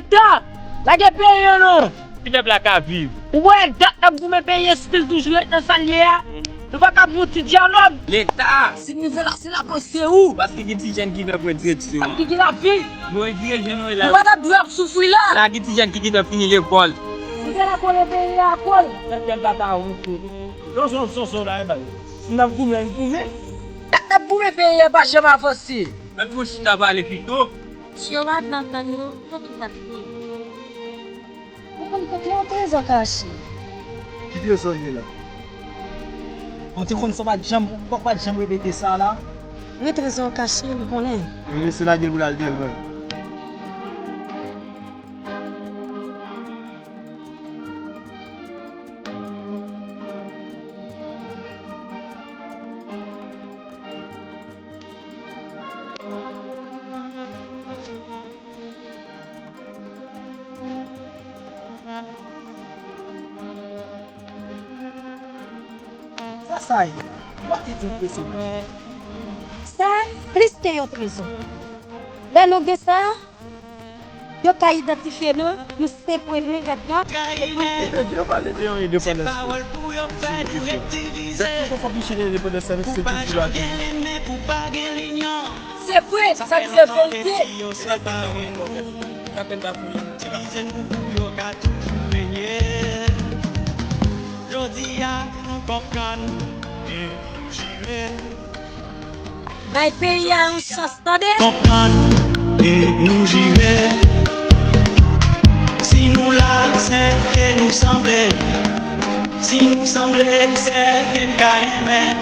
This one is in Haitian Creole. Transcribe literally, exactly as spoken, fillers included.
Leta, lage peyi an non. Ti pèp la ka viv. Ou wè dat n ap goumen peyi an, si l toujou ret nan sa l ye a, nou pa ka ap yon ti dyalòg. Leta. Si n rive la, se lapolis se ou. Paske gen ti jèn ki nan pran direksyon. Paske gen lavi. Bon, e dirije nou la. Nou pa t ap dwe ap soufri la. La gen ti jèn ki gentan fini lekòl. Nou te la kole peyi a kòl. Lè tata ou. Non, son, son, son la, e bay. Si n ap goumen, n goumen. Dat n ap goumen peyi a pa janm avanse. Mèt nou chita pale pito. Si yo pa t nan tann nou, nou tout ap fini. Ou konn kote yon trezò kache? Ki trezò ye la? Ou te konn sa w pa t janm, ou pa t janm repete sa la? Men trezò kache, m konnen. Men mesye lage l pou l al devan. Sa sa ye? Mwen te di w ke se mwen. Sa plis ke yon trezò. Lè nou gen sa, yo ka idantifye nou, nou se premye nèg la. Yo pale de yon endepandans. Zak ki konn fòk nou chèche endepandans la, men se toujou la. Se vre, sa se verite. Jodi a, nou konprann e nou jire. Bay peyi a yon chans, tande. Konprann e nou jire. Si nou la, se ke nou sanble. Si nou sanble, se ke n ka renmen.